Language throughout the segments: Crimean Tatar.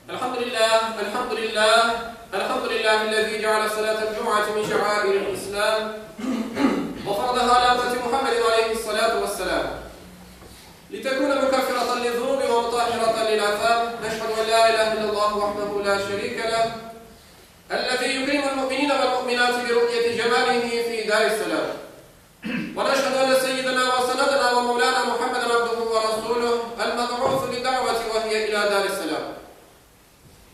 Elhamdülillah, elhamdülillah, elhamdülillahi'llezî ceale salâtel cum'ati min şe'airil İslâm ve faradaha alâ ümmeti Muhammedin aleyhissalâtu vesselâm litekûne mükeffiratan lizzunûbi ve mutahhiratan lil âthâm neşhedü en lâ ilâhe illallah vahdehu lâ şerîke leh ellezî yukrimul mu'minîne vel mu'minâti bi ru'yeti cemâlihi fî dârisselâm ve neşhedü enne seyyidena ve senedena ve mevlâna Muhammeden abduhu ve rasûluh el-meb'ûsu bid-da'veti ve hiye ilâ dârisselâm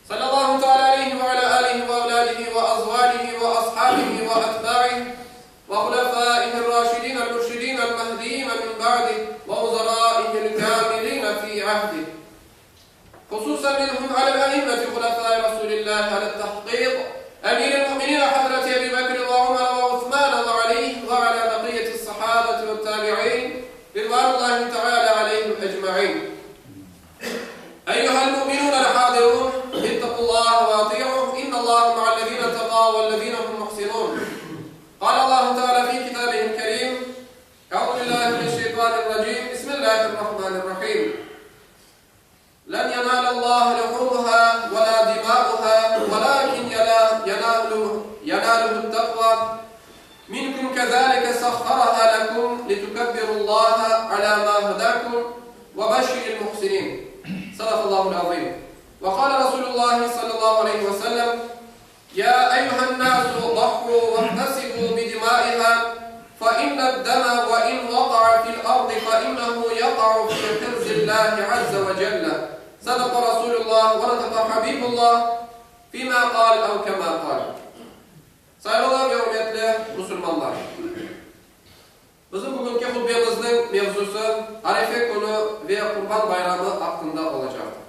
Sallallahu teala aleyhi ve ala alihi ve evladihi ve azvacihi ve ashabihi ve etba'ihi ve hulefâihir-raşidîn el-mürşidîn el-mehdiyîn min ba'dih ve vuzarâihil kâmilîn fî ahdih hususen minhum alel-e'immeti hulefâi Rasûlillâhi alel-tahkîk emîril mu'minîn hazreti Ebî Bekr ve Umer ve Usmân ve Alî ve alâ beqiyyetis-sahâbeti ve't-tâbi'în ridvânullâhi teâlâ aleyhim ecmaîn. Eyyuhel mu'minûnel hâzirûn, ittaqullâhe ve atî'ûh, innallâhe ma'allezîne ittaqâ vellezîne hum muhsinûn. Kâle Allâhu teâlâ fî kitâbihil kerîm, Eûzü billâhi mineşşeytânirracîm, Bismillâhirrahmânirrahîm. Len yenâlellâhe luhûmuhâ ve lâ dimâuhâ, velâkin yenâluhu't tekvâ minkum kezâlike sahharahâ lekum litukebbirullâhe alâ mâ hedâkum ve beşşiril muhsinin. Sadakallahul azim. Ve kâle Rasulullahi sallallahu aleyhi ve sellem, Ya eyyühen nâsu dahhû vehtesibû bidimâihâ fe inned deme ve in vaka'a fil ardı fe innehu yaka'u fî hirzillâhi azze ve celle. Sadaka Rasulullah ve nataka Habibullah fîmâ kâl ev kemâ kâl. Sayğılı ve ürmetli musulmanlar! Bizim bugünki hutbemizniñ mevzusı Arefe künü ve Qurban bayramı aqqında olacaqtır.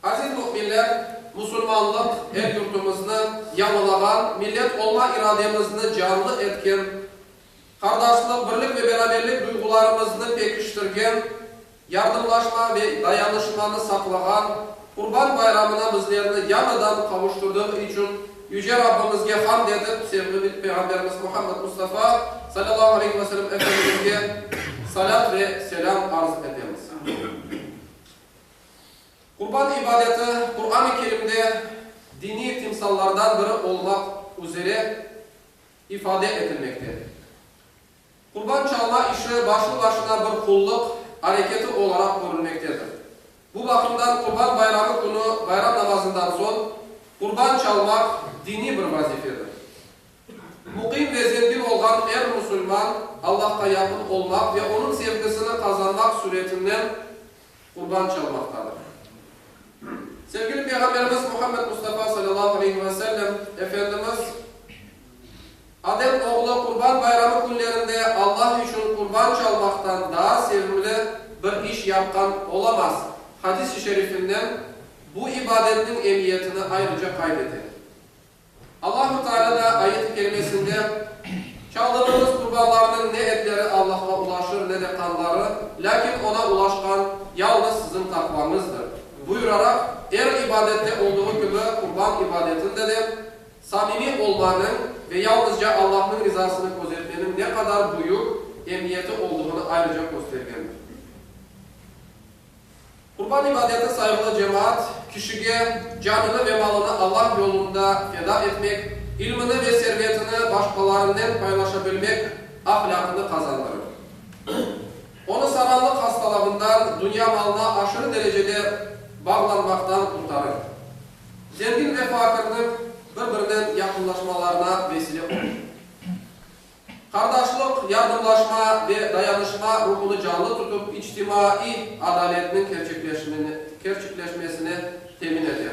Aziz müminler, musulmanlıq el-yurtumıznı yañılağan, millet olma irademizni canlı etken, qardaşlıq, birlik ve beraberlik duyğularımıznı pekiştirgen, yardımlaşma ve dayanışmanı saqlağan Qurban bayramına bizlerni yañıdan qavuştırdığı içün Yüce Rabbimizge hamd etip, sevgili Peyğamberimiz Muhammed Mustafa, salâllahu aleyhi ve selem, Efendimizge salât ve selâm arz etemiz. Qurban ibadeti Quran-ı Kerimde diniy timsallardan biri olmaq üzere ifade etilmekte. Qurban çalma işi başlı-başına bir qullıq areketi olaraq körülmektedir. Bu baqımdan Qurban bayramı künü bayram namazından soñ qurban çalmaq diniy bir vazifedir. Muqim ve zengin olğan er musulman Allahqa yaqın olmaq ve Onıñ sevgisini qazanmaq suretinen qurban çalmaqtadır. Sevgili Peyğamberimiz Muhammed Mustafa salâllahu aleyhi ve sellem Efendimiz, Adem oğlu Qurban bayramı künlerinde Allah içün qurban çalmaqtan daa sevimli bir iş yapqan olamaz hadis-i şerifinden bu ibadetniñ emiyetini ayrıca qayd ete. Allahu Teala da ayet-i kerimesinde, Çaldığıñız qurbanlarnıñ ne etleri Allahqa ulaşır, ne de qanları, lâkin Oña ulaşqan yalıñız siziñ taqvañızdır, buyuraraq, er ibadette olduğı kibi qurban ibadetinde de samimiy olmanıñ ve yalnızca Allahnıñ rizasını közetmeniñ ne qadar büyük emiyeti olduğını ayrıca köstergendir. Qurban ibadeti sayğılı cemaat, kişige canını ve malını Allah yolunda feda etmek, ilmini ve servetini başqalarınen paylaşabilmek ahlâqını qazandırır. Onı saranlıq hastalığından, dünya malına aşırı derecede bağlanmaqtan qurtarır. Zengin ve fakirniñ bir-birinen yaqınlaşmalarına vesile olur. Qardaşlıq, yardımlaşma ve dayanışma ruhunı canlı tutıp, içtimaiy adaletniñ kerçekleşmesini temin eter.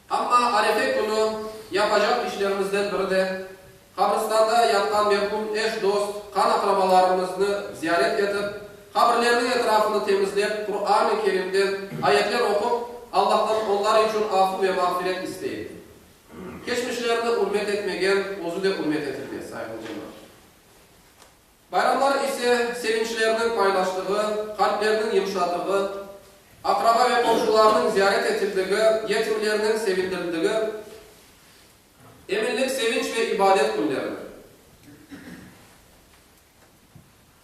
Amma Arefe künü yapacaq işlerimizden biri de, qabristanda yatqan merhum eş-dost, qan-aqrabalarımıznı ziyaret etip, qabirlerniñ etrafını temizlep, Quran-ı Kerimden ayetler oqup, Allahtan onlar içün afu ve mağfiret isteyik. Keçmişlerni ürmet etmegen, özü de ürmet etilmez, sayğılı cemaat. Bayramlar ise sevinçlerniñ paylaştığı, qalplerniñ yımşadığı, aqraba ve qomşularnıñ ziyaret etildigi, yetimlerniñ sevindirildigi, eminlik, sevinç ve ibadet künleridir.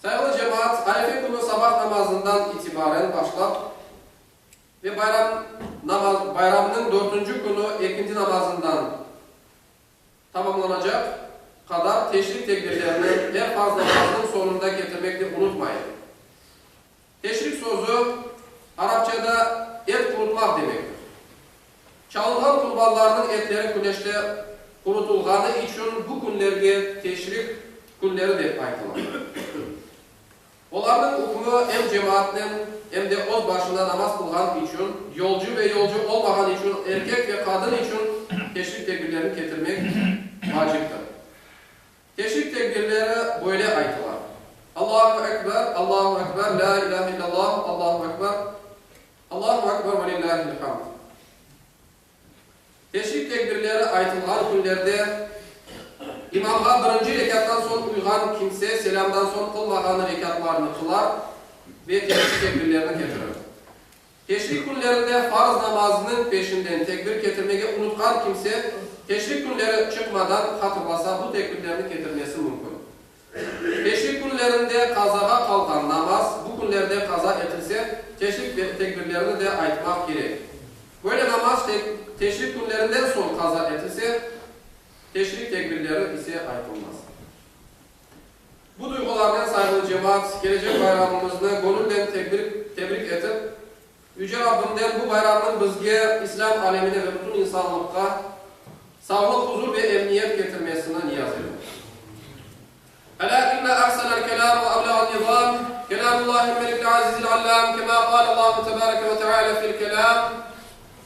Sayğılı cemaat, Arefe künü sabah namazından itibaren başlap. Ve bayram namaz, bayramnıñ dörtünci künü ekindi namazından tamamlanacaq qadar teşrik tekbirlerini er farz namazınıñ soñunda ketirmekni unutmayın. Teşrik sözü arapçada et qurutmaq demektir. Çalınğan qurbanlarnıñ etleri küneşte qurutılğanı içün bu künlerge teşrik künleri dep aytıla. Olarnıñ ükmü em cemaatnen, em de öz başına namaz qılğan içün, yolcu ve yolcu olmağan içün, erkek ve qadın içün teşrik tekbirlerini ketirmek vaciptir. Teşrik tekbirleri böyle aytıla, Allahu ekber, Allahu ekber, lâ ilâhe illallah, Allahu ekber, Allahu ekber ve lillâhil hamd. Teşrik tekbirleri aytılğan künlerde imamğa birinci rekâttan soñ uyğan kimse selâmdan soñ qılmağanı rekâtlarnı qılar ve teşrik tekbirlerini ketirir. Teşrik künlerinde farz namazınıñ peşinden tekbir ketirmege unutqan kimse teşrik künleri çıqmadan hatırlasa bu tekbirlerni ketirmesi mümkün. Teşrik künlerinde qazağa qalğan namaz bu künlerde qaza etilse, teşrik tekbirlerini de aytmaq kerek. Böyle namaz teşrik künlerinden soñ qaza etilse, teşrik tekbirleri ise aytılmaz. Bu duyğularnen, sayğılı cemaat, kelecek bayramımıznı göñülden tebrik etip, Yüce Rabbimden bu bayramnıñ bizge, İslâm alemine ve bütün insanlıqqa sağlıq, huzur ve emniyet ketirmesini niyaz etem. Elâ inne ahsenel kelâm ve eblağen nizâm, kelâmullâhil melikil azizil allâm, kemâ kâlellâhu tebâreke ve teâlâ fil kelâm,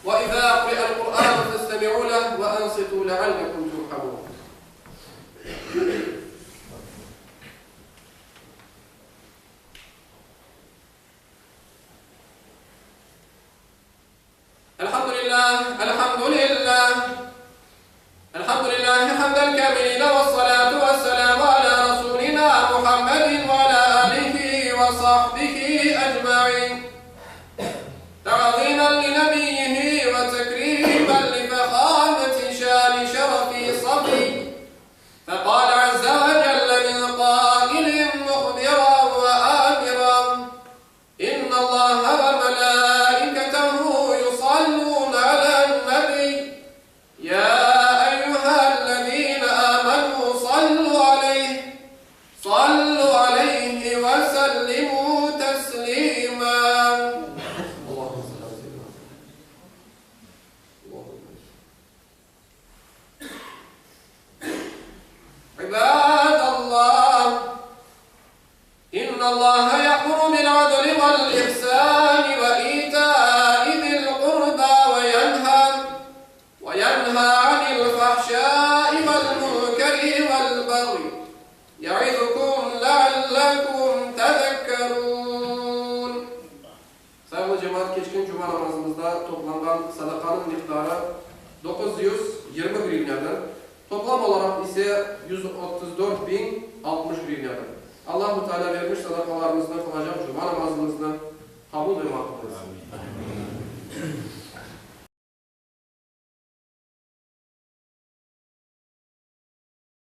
Ve izâ kuri'el Kur'ânu festemi'û leh ve ansitû leallekum turhamûn. Elhamdülillah, elhamdülillah, Elhamdülillahi hamdel kâmilîne vessalâtu vesselâmu alâ rasûlinâ Muhammedin ve alâ âlihi ve sahbihi ecmaîn. Ta'zîmen li nebiyyihi ve tekrîmen li fehâmeti şâni şerefi safî. Feqâle azze ve celle min qâilin muhbiran ve âmiran, İnnallâhe ve melâiketehu yusallûne alen-nebiy, yâ eyyühellezîne âmenû sallû aleyh, sallû aleyhi ve sellimû teslîmâ. İbadallah, İnnallaha ya'muru bil-adli vel-ihsani ve ita'i zil-qurba ve yenha ve yenha anil-fahşai vel-munkeri vel-bagyi ya'izukum leallekum tezekkerun. Sayğılı cemaat, keçken cuma namazımızda toplanğan sadaqanıñ miqdarı 920 grivnâdır, toplam olaraq ise 134060 grivnâdır. Allahu Teala vermiş sadaqalarımıznı, qılacaq cuma namazımıznı qabul ve maqbul etsin.